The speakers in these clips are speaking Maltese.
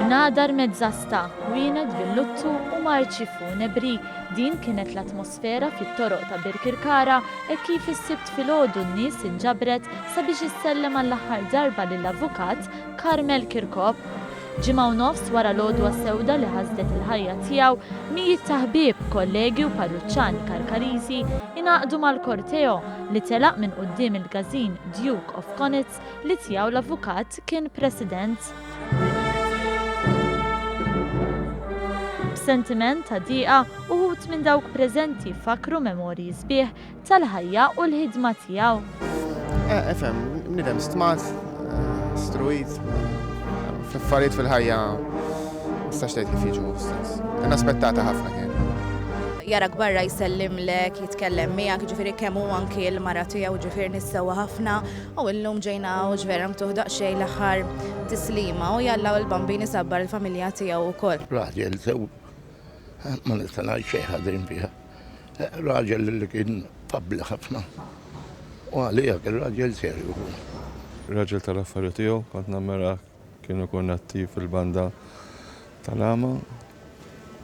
Bnadar mezzasta, ħwienet bil-luttu u marċi funebri, din kienet l-atmosfera fit-toroq ta' Birkirkara hekk kif is-Sibt filgħodu n-nies inġabret sabiex issellem għall-aħħar darba lill-Avukat Carmel Kirkop. Ġimgħa u nofs wara l-għodwa sewda li ħasdet il-ħajja tiegħu, mijiet ta' ħbieb, kollegi u parruċċani Karkariżi ingħaqdu mal-korteo li telaq minn quddiem il-każin Duke of Konitz li tiegħu l-avukat kien president. B'sentiment ta' dieqa, uħud minn dawk preżenti fakkru memorji sbieħ tal-ħajja u l-ħidma tiegħu. Ifhem, bniedem stmat, struit, fl-affarijiet fil-ħajja ma tistax tgħid kif jiġu stess. Inaspettata ħafna kien. Jarak barra jsellimlek, jitkellem miegħek, ġifieri kemm hu anki l-mara tiegħu ġifieri nies sewwa ħafna u illum ġejna hawn vera ntuh daqsxejn l-aħħar tislima u jalla l-Bambin isabbar il-familja tiegħu wkoll. Raġel sew ma nista' ngħid xejn ħażin fih. Raġel li kien affabbli ħafna u għalija kien raġel serju. Raġel tal-affari tiegħu, kont nammirah kien ikun attiv fil-banda tal-għama,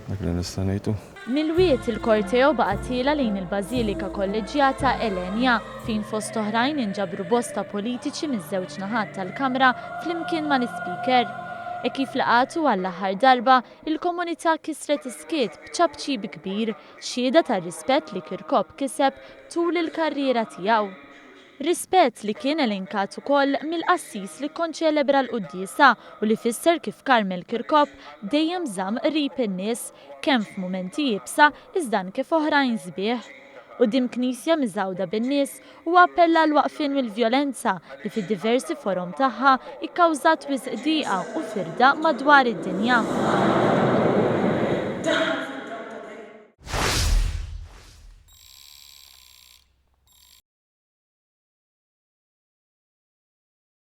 dak li nista' ngħidu. Mill-wied, il-korteo baqa' tiela' lejn il-Bażilika Kolleġġjata Elenia, fejn fost oħrajn inġabru bosta politiċi miż-żewġ naħat tal-Kamra flimkien mal-Ispeaker. Hekk kif laqgħatu għall-aħħar darba, il-komunità kisret is-skiet b'ċapċip kbir, xhieda tar-rispett li Kirkop kiseb tul il-karriera tiegħu. Rispett li kien elenkat ukoll mill-qassis li kkonċelebra l-quddiesa u li fisser kif Carmel Kirkop dejjem żamm qrib in-nies, kemm f'mumenti iebsa iżda anke f'oħrajn sbieħ. Quddiem knisja miżgħuda bin-nies, Huwa appella għall-waqfien mill-vjolenza li fid-diversi forom tagħha kkawżat wisq dieqa u firda madwar id-dinja.